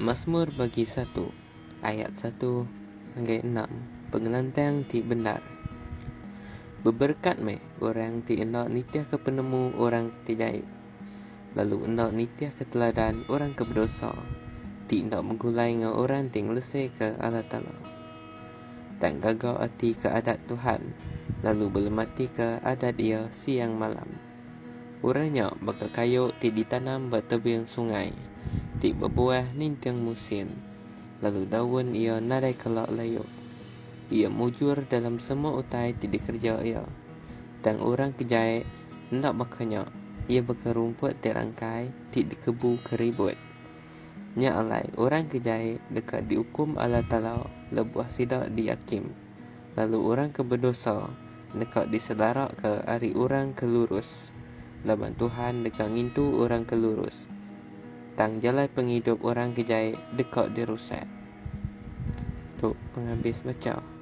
Masmur bagi satu ayat satu ngagai enam Pengelantang ti bendar. Beberekat meh orang ti enda nitihka penemu orang ti jai, lalu enda nitihka teladan orang ke bedosa, ti enda begulai enggau orang ti ngeleseka Allah Taala. Tang gaga ati ke adat Tuhan, lalu belematika adat Iya siang malam. Orang nya baka kayu ti ditanam ba tebing sungai, ti bebuah ninting musin, lalu daun iya nadai kala layu. Iya mujur dalam semua utai ti dikereja iya. Tang orang ke jai enda baka nya, iya baka rumput ti rangkai ti dikebuka ribut. Nya alai, orang ke jai deka diukum Allah Taala lebuh sida diakim. Lalu orang ke bedosa deka disedaraka ari orang ke lurus, laban Tuhan deka ngintu orang ke lurus, tang jalai pengidup orang ke jai deka dirusak. Tu pengabis bacha.